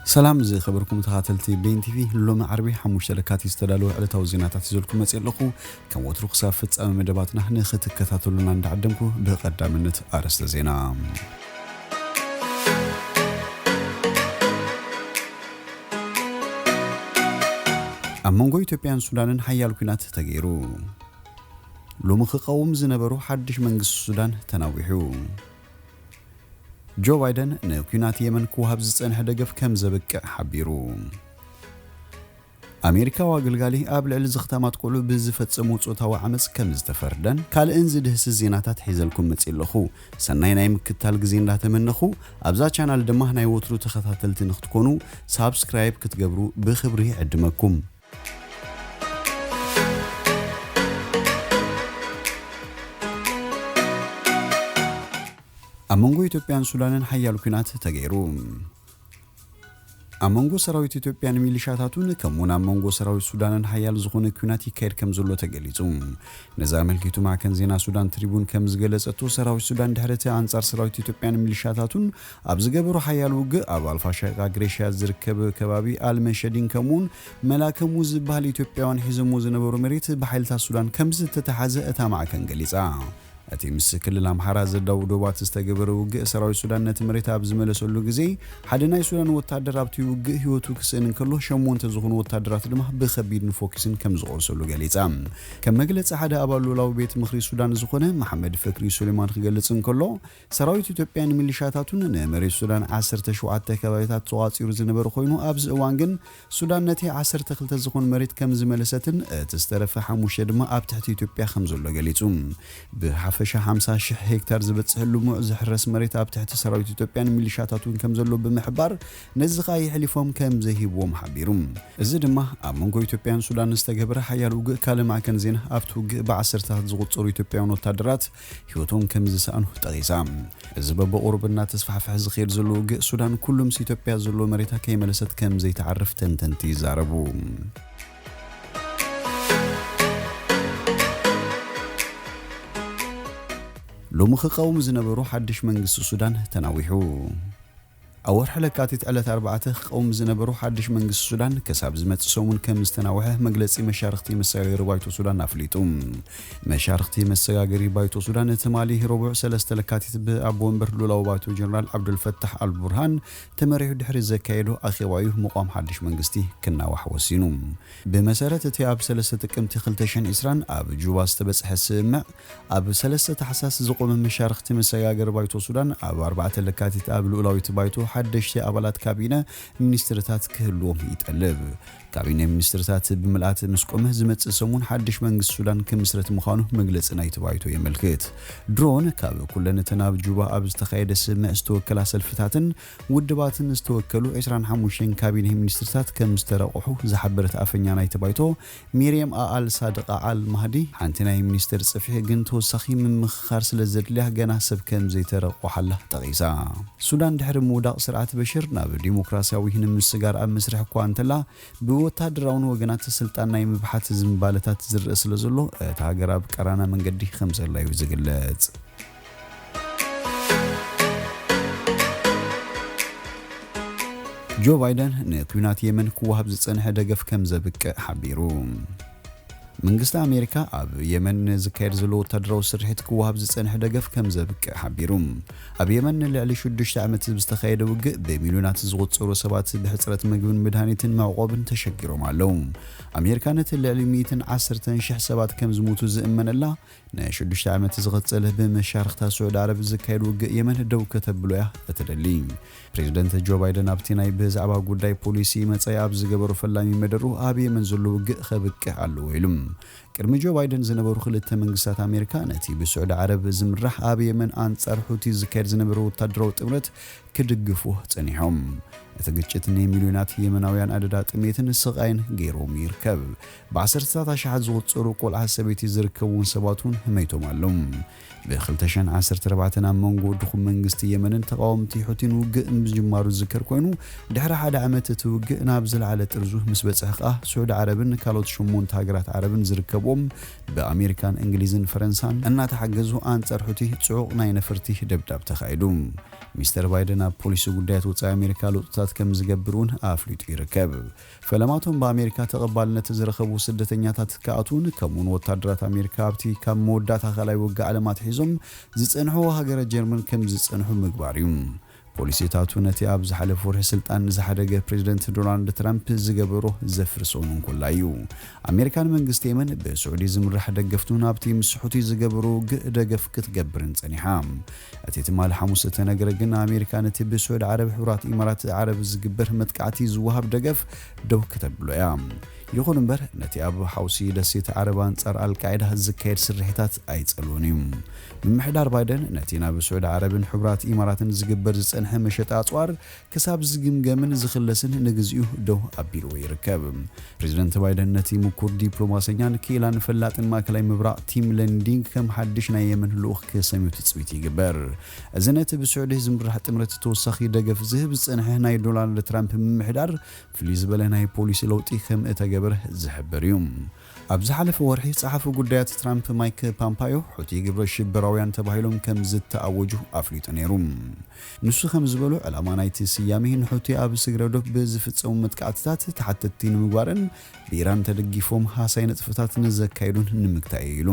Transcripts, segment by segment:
ሰላም ዝኸበርኩም ተኸታተልቲ ቤን ቲቪ፣ ሎሚ ዓርቢ ሓሙሽተ ለካቲት ዝተዳለወ ዕለታዊ ዜናታት ሒዘልኩም መፅእ ኣለኹ። ከም ወትሩ ክሳብ ፍጻመ መደባትና ንኽትከታተሉና እንዳዓደምኩ ብቐዳምነት ኣርእስተ ዜና። ኣብ መንጎ ኢትዮጵያን ሱዳንን ሓያል ኲናት ተገይሩ። ሎሚ ክቐውም ዝነበሩ ሓድሽ መንግስቲ ሱዳን ተናዊሑ። ጆ ባይደን ንኲናት የመን ክወሃብ ዝጸንሐ ደገፍ ከም ዘብቅዕ ሓቢሩ። ኣሜሪካዊ ኣገልጋሊ ኣብ ልዕሊ ዝኽታማት ቆልዑ ብዝፈጸሙ ጾታዊ ዓመጽ ከም ዝተፈርደን ካልእን ዝድህስስ ዜናታት ሒዘልኩም መጺእ ኣለኹ። ሰናይ ናይ ምክትታል ግዜ እንዳተመነኹ፣ ኣብዛ ቻናል ድማ ናይ ወትሩ ተኸታተልቲ ንኽትኮኑ ሳብስክራይብ ክትገብሩ ብኽብሪ ይዕድመኩም። ኣብ መንጎ ኢትዮጵያን ሱዳንን ሓያል ኲናት ተገይሩ። ኣብ መንጎ ሰራዊት ኢትዮጵያን ሚሊሻታቱን ከምኡውን ኣብ መንጎ ሰራዊት ሱዳንን ሓያል ዝኾነ ኲናት ይካየድ ከም ዘሎ ተገሊጹ። ነዚ ኣመልኪቱ ማዕከን ዜና ሱዳን ትሪቡን ከም ዝገለጸቶ፣ ሰራዊት ሱዳን ድሕሪ እቲ ኣንጻር ሰራዊት ኢትዮጵያን ሚሊሻታቱን ኣብ ዝገበሩ ሓያል ውግእ ኣብ ኣልፋሻቃ ግሬሽያ ዝርከብ ከባቢ ኣልመሸዲን ከምኡውን መላከሙ ዝበሃል ኢትዮጵያውያን ሒዘሞ ዝነበሩ መሬት ብሓይልታት ሱዳን ከም ዝተተሓዘ እታ ማዕከን ገሊጻ። እቲ ምስ ክልል ኣምሓራ ዘዳውብ ዶባት ዝተገበረ ውግእ ሰራዊት ሱዳን ነቲ መሬት ኣብ ዝመለሰሉ ግዜ፣ ሓደ ናይ ሱዳን ወታደር ኣብቲ ውግእ ህይወቱ ክስእን እንከሎ፣ ሸሞንተ ዝኾኑ ወታደራት ድማ ብኸቢድን ፎኪስን ከም ዝቖሰሉ ገሊጻ። ከም መግለጺ ሓደ ኣባል ልኡላዊ ቤት ምኽሪ ሱዳን ዝኾነ መሓመድ ፈክሪ ሱሌማን ክገልጽ እንከሎ፣ ሰራዊት ኢትዮጵያን ሚሊሻታቱን ንመሬት ሱዳን ዓሰርተ ሸውዓተ ከባቢታት ተቋጺሩ ዝነበረ ኮይኑ፣ ኣብዚ እዋን ግን ሱዳን ነቲ ዓሰርተ ክልተ ዝኾን መሬት ከም ዝመለሰትን እቲ ዝተረፈ ሓሙሽተ ድማ ኣብ ትሕቲ ኢትዮጵያ ከም ዘሎ ገሊጹ። ብሓፈሻ ሓምሳ ሽሕ ሄክታር ዝበጽሕ ልሙዕ ዝሕረስ መሬት ኣብ ትሕቲ ሰራዊት ኢትዮጵያን ሚሊሻታቱን ከም ዘሎ ብምሕባር፣ ነዚ ኸኣ የሕሊፎም ከም ዘይህብዎም ሓቢሩ። እዚ ድማ ኣብ መንጎ ኢትዮጵያን ሱዳን ዝተገብረ ሓያል ውግእ ካልእ ማዕከን ዜና ኣብቲ ውግእ ብዓሰርታት ዝቑጸሩ ኢትዮጵያውያን ወታደራት ህይወቶም ከም ዝሰኣኑ ጠቒሳ። እዚ በብቑሩብ እናተስፋሕፍሐ ዝኸይድ ዘሎ ውግእ ሱዳን ኩሉ ምስ ኢትዮጵያ ዘሎ መሬታ ከይመለሰት ከም ዘይትዓርፍ ተንተንቲ ይዛረቡ። ሎሚ ክቐውም ዝነበሩ ሓድሽ መንግስቲ ሱዳን ተናዊሑ። ኣብ ወርሒ ለካቲት ዕለት ኣርባዕተ ክቐውም ዝነበሩ ሓድሽ መንግስቲ ሱዳን ክሳብ ዝመጽእ ሰሙን ከም ዝተናውሐ መግለጺ መሻርኽቲ መሰጋገሪ ባይቶ ሱዳን ኣፍሊጡ። መሻርኽቲ መሰጋገሪ ባይቶ ሱዳን ትማሊ ረቡዕ ሰለስተ ለካቲት ብኣቦ ወንበር ልኡላዊ ባይቶ ጀነራል ዓብዱልፈታሕ ኣልቡርሃን ተመሪሑ ድሕሪ ዘካየዶ ኣኼባዩ ምቋም ሓድሽ መንግስቲ ክናዋሕ ወሲኑ። ብመሰረት እቲ ኣብ ሰለስተ ጥቅምቲ ክልተ ሽሕን ዕስራን ኣብ ጁባ ዝተበጽሐ ስምምዕ፣ ኣብ ሰለስተ ታሕሳስ ዝቖመ መሻርኽቲ መሰጋገሪ ባይቶ ሱዳን ኣብ ኣርባዕተ ለካቲት ኣብ ልኡላዊት ባይቶ ሓደሽቲ ኣባላት ካቢነ ሚኒስትርታት ክህልዎም ይጠልብ። ካቢነ ሚኒስትርታት ብምልኣት ምስ ቆመ ዝመጽእ ሰሙን ሓድሽ መንግስቲ ሱዳን ክምስረት ምዃኑ መግለጺ ናይቲ ባይቶ የመልክት። ድሮን ካብ ኩለን እተን ኣብ ጁባ ኣብ ዝተኻየደ ስምምዕ ዝተወከላ ሰልፍታትን ውድባትን ዝተወከሉ ዕስራን ሓሙሽተን ካቢነ ሚኒስትርታት ከም ዝተረቑሑ ዝሓበረት ኣፈኛ ናይቲ ባይቶ፣ ሚርየም ኣኣል ሳድቕ ኣኣል ማህዲ፣ ሓንቲ ናይ ሚኒስትር ጽፍሒ ግን ተወሳኺ ምምኽኻር ስለ ዘድልያ ገና ሰብ ከም ዘይተረቑሓላ ጠቒሳ። ሱዳን ድሕሪ ምውዳቕ ስርዓት በሽር ናብ ዲሞክራሲያዊ ንምስጋር ኣብ መስርሕ እኳ እንተላ፣ ብወታደራውን ወገናት ስልጣን ናይ ምብሓት ዝንባለታት ዝረአ ስለ ዘሎ፣ እታ ሃገር ኣብ ቀራና መንገዲ ከም ዘላ እዩ ዝግለጽ። ጆ ባይደን ንኲናት የመን ክወሃብ ዝጸንሐ ደገፍ ከም ዘብቅዕ ሓቢሩ። መንግስቲ ኣሜሪካ ኣብ የመን ንዝካየድ ዘሎ ወታደራዊ ስርሒት ክወሃብ ዝጸንሐ ደገፍ ከም ዘብቅዕ ሓቢሩ። ኣብ የመን ንልዕሊ ሽዱሽተ ዓመት ብዝተኻየደ ውግእ ብሚልዮናት ዝቑጸሩ ሰባት ብሕጽረት ምግብን መድሃኒትን መዕቆብን ተሸጊሮም ኣለዉ። ኣሜሪካ ነቲ ልዕሊ ሚእትን ዓሰርተን ሽሕ ሰባት ከም ዝሞቱ ዝእመነላ ንሽዱሽተ ዓመት ዝቐጸለ ብመሻርኽታ ስዑዲ ዓረብ ዝካየድ ውግእ የመን ደው ከተብሎ እያ እትደሊ። ፕሬዚደንት ጆ ባይደን ኣብቲ ናይ ብዛዕባ ጉዳይ ፖሊሲ መጻኢ ኣብ ዝገበሮ ፈላሚ መደሩ ኣብ የመን ዘሎ ውግእ ከብቅዕ ኣለዎ ኢሉ። ቅድሚ ጆ ባይደን ዝነበሩ ክልተ መንግስታት ኣሜሪካ ነቲ ብስዑዲ ዓረብ ዝምራሕ ኣብ የመን ኣንጻር ሑቲ ዝካየድ ዝነበረ ወታደራዊ ጥምረት ክድግፉ ጸኒሖም። እቲ ግጭት ንሚልዮናት የመናውያን ኣደዳ ጥሜትን ስቓይን ገይሮም ይርከብ። ብዓሰርተታት ኣሽሓት ዝቑጸሩ ቆልዓ ሰበይቲ ዝርከብዎም ሰባት እውን መይቶም ኣለዉ። ብኽልተ ሽሕን ዓሰርተ ኣርባዕተን ኣብ መንጎ ድኹም መንግስቲ የመንን ተቓወምቲ ሑቲን ውግእ ምጅማሩ ዝዝከር ኮይኑ፣ ድሕሪ ሓደ ዓመት እቲ ውግእ ናብ ዝለዓለ ጥርዙ ምስ በጽሐ ከኣ ስዑዲ ዓረብን ካልኦት ሸሞንተ ሃገራት ዓረብን ዝርከብዎም ብኣሜሪካን እንግሊዝን ፈረንሳን እናተሓገዙ ኣንጻር ሑቲ ጽዑቕ ናይ ነፈርቲ ደብዳብ ተኻይዱ። ሚስተር ባይደን ኣብ ፖሊሲ ጉዳያት ወጻኢ ኣሜሪካ ለውጥታት ከም ዝገብር እውን ኣፍሊጡ ይርከብ። ፈለማቶም ብኣሜሪካ ተቐባልነት ዝረኸቡ ስደተኛታት ክኣትዉን ከምኡውን ወታደራት ኣሜሪካ ኣብቲ ካብ መወዳእታ ካልኣይ ውግእ ዓለም ኣትሒዞም ዝጸንሕዎ ሃገረ ጀርመን ከም ዝጸንሑ ምግባር እዩ። ፖሊሲታቱ ነቲ ኣብ ዝሓለፈ ወርሒ ስልጣን ዝሓደገ ፕሬዝደንት ዶናልድ ትራምፕ ዝገበሮ ዘፍርሶን እንኮላ እዩ። ኣሜሪካን መንግስቲ የመን ብስዑዲ ዝምራሕ ደገፍቱ ናብቲ ምስ ሑቲ ዝገበሮ ውግእ ደገፍ ክትገብርን ጸኒሓ። እቲ ትማሊ ሓሙስ እተነግረ ግን ኣሜሪካ ነቲ ብስዑዲ ዓረብ ሕቡራት ኢማራት ዓረብ ዝግበር መጥቃዕቲ ዝወሃብ ደገፍ ደው ከተብሎ እያ። ይኹን እምበር ነቲ ኣብ ሓውሲ ደሴት ዓረብ ኣንጻር ኣልቃይዳ ዝካየድ ስርሒታት ኣይጸልዎን እዩ። ምምሕዳር ባይደን ነቲ ናብ ስዑዲ ዓረብን ሕቡራት ኢማራትን ዝግበር ዝጸንሐ መሸጣ ኣጽዋር ክሳብ ዝግምገምን ዝኽለስን ንግዚኡ ደው ኣቢልዎ ይርከብ። ፕሬዝደንት ባይደን ነቲ ምኩር ዲፕሎማሰኛን ክኢላን ፈላጥን ማእከላይ ምብራቕ ቲም ለንዲንግ ከም ሓድሽ ናይ የመን ልኡኽ ክሰምዩ ትጽቢት ይግበር። እዚ ነቲ ብስዑዲ ዝምራሕ ጥምረት ተወሳኺ ደገፍ ዝህብ ዝጸንሐ ናይ ዶናልድ ትራምፕ ምምሕዳር ፍልይ ዝበለ ናይ ፖሊሲ ለውጢ ከም እተገበረ ዝሕብር እዩ። ኣብ ዝሓለፈ ወርሒ ጸሓፊ ጉዳያት ትራምፕ ማይክ ፓምፓዮ ሑቲ ግብረ ሽበራውያን ተባሂሎም ከም ዝተኣወጁ ኣፍሊጡ ነይሩ። ንሱ ከም ዝበሎ ዕላማ ናይቲ ስያሜ ንሑቲ ኣብ ስግረ ዶብ ብዝፍጸሙ መጥቃዕትታት ተሓተትቲ ንምግባርን ብኢራን ተደጊፎም ሃሳይ ንጥፈታት ንዘካይዱን ንምግታእ እዩ ኢሉ።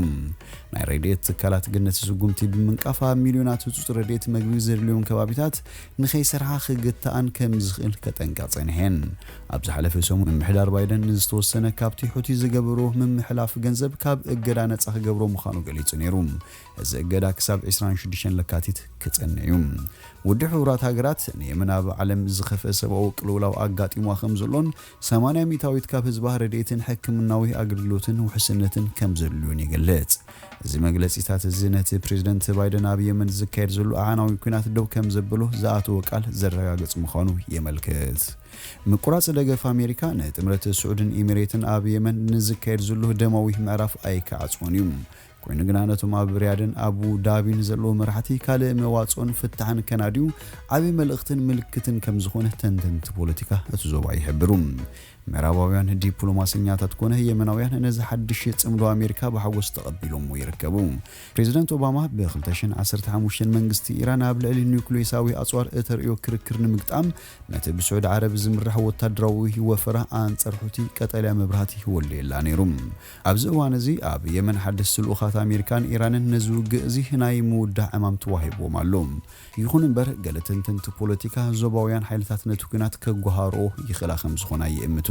ናይ ረድኤት ትካላት ግን ነቲ ስጉምቲ ብምንቃፍ ኣብ ሚልዮናት ህጹጽ ረድኤት መግቢ ዘድልዮም ከባቢታት ንኸይሰርሓ ክግታኣን ከም ዝኽእል ከጠንቅቕ ጸኒሐን። ኣብ ዝሓለፈ ሰሙን ምምሕዳር ባይደን ንዝተወሰነ ካብቲ ሑቲ ዝገበሮ ምምሕላፍ ገንዘብ ካብ እገዳ ነጻ ክገብሮ ምዃኑ ገሊጹ ነይሩ። እዚ እገዳ ክሳብ ዕስራን ሽዱሽተን ለካቲት ክጸንዕ እዩ። ውድብ ሕቡራት ሃገራት ንየመን ኣብ ዓለም ዝኸፍአ ሰብኣዊ ቅልውላው ኣጋጢምዋ ከም ዘሎን ሰማንያ ሚእታዊት ካብ ህዝባ ረድኤትን ሕክምናዊ ኣገልግሎትን ውሕስነትን ከም ዘድልዮን ይገልጽ። እዚ መግለጺታት እዚ ነቲ ፕሬዝደንት ባይደን ኣብ የመን ዝካየድ ዘሎ ኣዕናዊ ኲናት ደው ከም ዘበሎ ዝኣተወ ቃል ዘረጋግጽ ምዃኑ የመልክት። ምቁራጽ ደገፍ ኣሜሪካ ንጥምረት ስዑድን ኢሚሬትን ኣብ የመን ንዝካየድ ዘሎ ደማዊ ምዕራፍ ኣይከዓጽዎን እዩ። ኮይኑ ግና ነቶም ኣብ ሪያድን ኣቡ ዳቢን ዘለዉ መራሕቲ ካልእ መዋጽኦን ፍታሕን ከናድዩ ዓቢ መልእኽትን ምልክትን ከም ዝኾነ ተንተንቲ ፖለቲካ እቲ ዞባ ይሕብሩ። ምዕራባውያን ዲፕሎማሰኛታት ኮነ የመናውያን ነዚ ሓድሽ ጽምዶ ኣሜሪካ ብሓጎስ ተቐቢሎምዎ ይርከቡ። ፕሬዝደንት ኦባማ ብ ክልተ ሽሕን ዓሰርተ ሓሙሽተን መንግስቲ ኢራን ኣብ ልዕሊ ኒውክሌሳዊ ኣጽዋር እተርእዮ ክርክር ንምግጣም ነቲ ብስዑዲ ዓረብ ዝምራሕ ወታደራዊ ወፈራ ኣንጻር ሑቲ ቀጠልያ መብራህቲ ወልየላ ነይሩ። ኣብዚ እዋን እዚ ኣብ የመን ሓደስቲ ልኡኻት ኣሜሪካን ኢራንን ነዚ ውግእ እዚ ናይ ምውዳእ ዕማም ተዋሂብዎም ኣሎ። ይኹን እምበር ገለ ተንተንቲ ፖለቲካ ዞባውያን ሓይልታት ነቲ ኲናት ከጓሃርኦ ይኽእላ ከም ዝኾና ይእምቱ።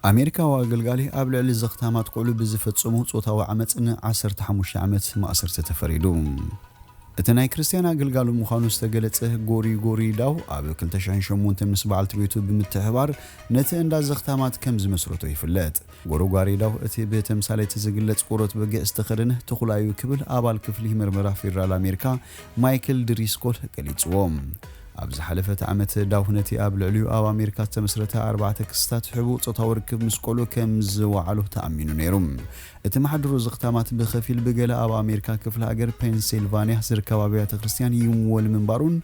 ኣሜሪካዊ ኣገልጋሊ ኣብ ልዕሊ ዘኽታማት ቆልዑ ብዝፈጸሙ ጾታዊ ዓመጽ ን ዓሰርተ ሓሙሽተ ዓመት ማእሰርቲ ተፈሪዱ። እቲ ናይ ክርስትያን ኣገልጋሊ ምዃኑ ዝተገለጸ ጎሪጎሪ ዳው ኣብ ክልተ ሽሕን ሸሞንተን ምስ በዓልቲ ቤቱ ብምትሕባር ነቲ እንዳ ዘኽታማት ከም ዝመስረቶ ይፍለጥ። ጎሪጎሪ ዳው እቲ ብተምሳሌት ዝግለጽ ቆርበት በጊዕ ዝተኸደነ ተኹላ እዩ ክብል ኣባል ክፍሊ ምርመራ ፌደራል ኣሜሪካ ማይክል ድሪስኮል ገሊጽዎ። ኣብ ዝሓለፈት ዓመት ዳው ነቲ ኣብ ልዕሊኡ ኣብ ኣሜሪካ ዝተመስረተ ኣርባዕተ ክስታት ሕቡእ ጾታዊ ርክብ ምስ ቆልዑ ከም ዝወዓሎ ተኣሚኑ ነይሩ። እቲ ማሕደሮ ዘኽታማት ብኸፊል ብገለ ኣብ ኣሜሪካ ክፍለ ሃገር ፔንሲልቫንያ ዝርከብ ኣብያተ ክርስትያን ይምወል ምንባሩን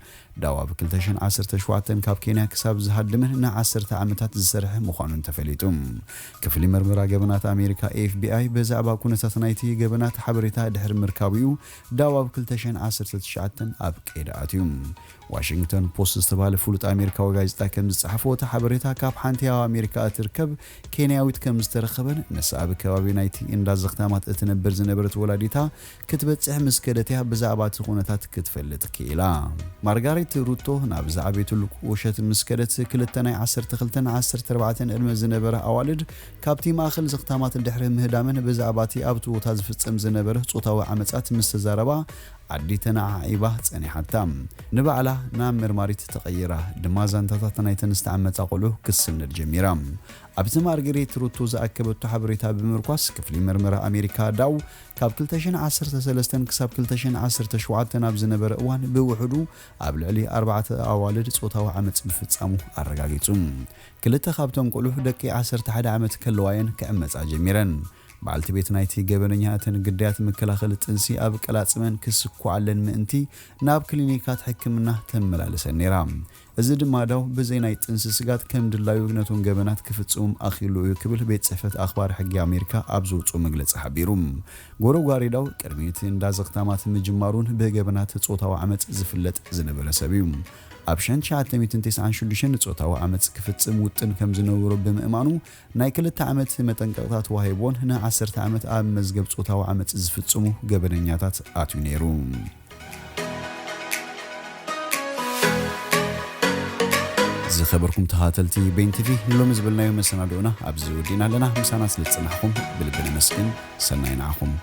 ዳው ኣብ ክልተ ሽሕን ዓሰርተ ሸውዓተን ካብ ኬንያ ክሳብ ዝሃድምን ንዓሰርተ ዓመታት ዝሰርሐ ምዃኑን ተፈሊጡ። ክፍሊ መርመራ ገበናት ኣሜሪካ ኤፍ ቢ ኣይ ብዛዕባ ኩነታት ናይቲ ገበናት ሓበሬታ ድሕሪ ምርካቡ እዩ ዳው ኣብ ክልተ ሽሕን ዓሰርተ ትሽዓተን ኣብ ቀይዲ ኣትዩ። ዋሽንግተን ፖስት ዝተባህለ ፍሉጥ ኣሜሪካዊ ጋዜጣ ከም ዝጸሓፎ፣ እቲ ሓበሬታ ካብ ሓንቲ ኣብ ኣሜሪካ እትርከብ ኬንያዊት ከም ዝተረኸበን ንሳ ኣብ ከባቢ ናይቲ እንዳ ዘኽታማት እትነብር ዝነበረት ወላዲታ ክትበጽሕ ምስ ከደት እያ ብዛዕባ እቲ ኩነታት ክትፈልጥ ክኢላ። ማርጋሬት ሩቶ ናብ ዝዓበየትሉ ቁሸት ምስ ከደት፣ ክልተ ናይ ዓሰርተ ክልተን ዓሰርተ ኣርባዕተን ዕድመ ዝነበራ ኣዋልድ ካብቲ ማእከል ዘኽታማት ድሕሪ ምህዳመን ብዛዕባ እቲ ኣብቲ ቦታ ዝፍጸም ዝነበረ ጾታዊ ዓመጻት ምስ ተዛረባ፣ ዓዲ ተነዓዒባ ጸኒሓታ። ንባዕላ ናብ መርማሪት ተቐይራ ድማ ዛንታታት ናይተን ዝተዓመጻ ቆልዑ ክትስነድ ጀሚራ። ኣብቲ ማርገሬት ሩቶ ዝኣከበቶ ሓበሬታ ብምርኳስ ክፍሊ መርመራ ኣሜሪካ ዳው ካብ ክልተ ሽሕን ዓሰርተ ሰለስተን ክሳብ ክልተ ሽሕን ዓሰርተ ሸውዓተን ኣብ ዝነበረ እዋን ብውሕዱ ኣብ ልዕሊ ኣርባዕተ ኣዋልድ ጾታዊ ዓመጽ ምፍጻሙ ኣረጋጊጹ። ክልተ ካብቶም ቆልዑ ደቂ ዓሰርተ ሓደ ዓመት ከለዋ እየን ክዕመጻ ጀሚረን። በዓልቲ ቤት ናይቲ ገበነኛ እተን ግዳያት ምክልኻል ጥንሲ ኣብ ቀላጽመን ክስኩዓለን ምእንቲ ናብ ክሊኒካት ሕክምና ተመላልሰን ነይራ። እዚ ድማ ዳው ብዘይ ናይ ጥንሲ ስጋት ከም ድላዩ ነቶም ገበናት ክፍጽሙም ኣኽኢሉ እዩ ክብል ቤት ጽሕፈት ኣኽባሪ ሕጊ ኣሜሪካ ኣብ ዘውጽኦ መግለጺ ሓቢሩ። ጎረጓሪ ዳው ቅድሚ እቲ እንዳ ዘኽታማት ምጅማሩን ብገበናት ጾታዊ ዓመጽ ዝፍለጥ ዝነበረ ሰብ እዩ። ኣብ ሸንሸዓተ ሚእትን ተስዓን ሽዱሽተን ጾታዊ ዓመጽ ክፍጽም ውጥን ከም ዝነበሮ ብምእማኑ ናይ ክልተ ዓመት መጠንቀቕታ ተዋሂብዎን ንዓሰርተ ዓመት ኣብ መዝገብ ጾታዊ ዓመጽ ዝፍጽሙ ገበነኛታት ኣትዩ ነይሩ። ዝኸበርኩም ተኸታተልቲ ቤን ቲቪ፣ ንሎሚ ዝበልናዮ መሰናድኦና ኣብዚ ወዲእና ኣለና። ምሳና ስለ ዝጸናሕኩም ብልቢ ነመስግን። ሰናይ ንዓኹም።